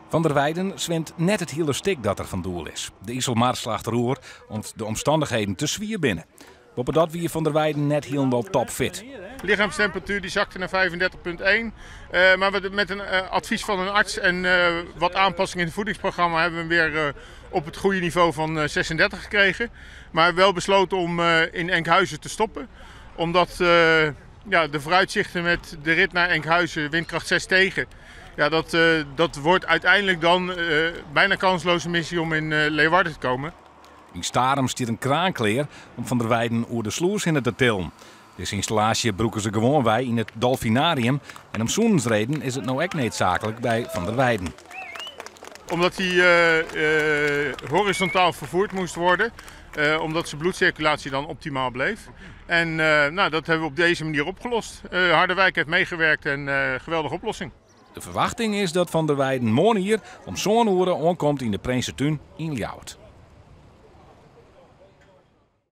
Van der Weijden swimt net it hiele stik dat er fan doel is. De Iselmar slacht er oer om't de omstannichheden te swier binne. Boppedat wie Van der Weijden net hielendal topfit. Lichaamstemperatuer die zakte naar 35,1. Maar met een advies van een arts en wat aanpassing in het voedingsprogramma hebben we hem weer op het goede niveau van 36 gekregen. Maar wel besloten om in Enkhuizen te stoppen. Omdat, ja, de vooruitzichten met de rit naar Enkhuizen, windkracht 6 tegen. Ja, dat wordt uiteindelijk dan bijna kansloze missie om in Leeuwarden te komen. Yn Starum stiet in kraan klear om Van der Weijden oer de slûs hinne te tillen. Dizze ynstallaasje brûke se gewoanwei yn it Dolfinarium en om sûnensreden is it no ek needsaaklik by Van der Weijden. Omdat hij horizontaal vervoerd moest worden, omdat zijn bloedcirculatie dan optimaal bleef. En nou, dat hebben we op deze manier opgelost. Harderwijk heeft meegewerkt en geweldige oplossing. De ferwachting is dat Van der Weijden moarn om sân oere oankomt yn de Prinsetún yn Ljouwert.